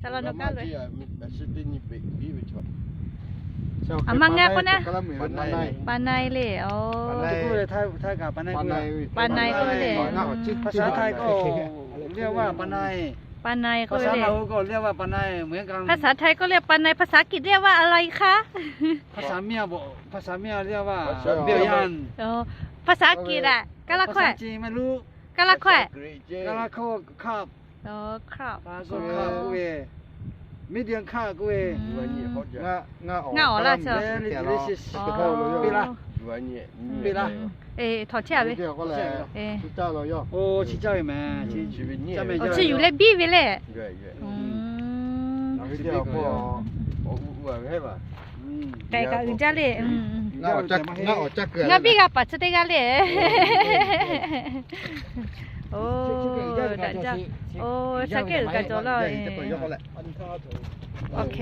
Saˍ laꞈ nawˬ kaˇ loꞈ-e. Aˬ ma ngaˬ k'oˆ naˉ, pa na-e le. Pa na-e k'oˆ ve le. ปานัย ก็เรียกว่าปานัย ปานัย ก็เรียกว่าปานัย เหมือนกัน ภาษาไทยก็เรียกปานัย ภาษาอังกฤษเรียกว่าอะไรคะ ภาษาเมียบอก ภาษาเมียเรียกว่า เมียย่าน อ๋อ ภาษาอังกฤษอะ กะละค่อย ภาษาจีนไม่รู้ กะละค่อย กะละค่อย ครับ อ๋อ ครับ ปลาก็ครับ ก็เว ไม่เดือนข้าก็เว อืม ငါ့ကို ငါ့ကို ငါ့ကို လတ်ဆဵော် လဲ လတ်ဆဵော် လဲ လတ်ဆဵော် อ๋อ ပြီလား ပြီလား အေး ထော်ချက်ရပဲ အေး ချစ်ကြလို့ရော အိုး ချစ်ကြပါမယ် ချစ် ချစ်ပါမယ် ချစ်ယူလဲ ဘိဝဲလဲ อืม ကဲ ကဲ အုၣ် ကလဲ ငါ့ကို ငါ့ကို ငါ့ဘိက ပာ် ချစ် တဂၤလဲ အိုး ဒါ ဒါ အိုး ဆႃၢ်ကဲ အုၣ် ကၢ် ကၠီၤ လီၤ โอเค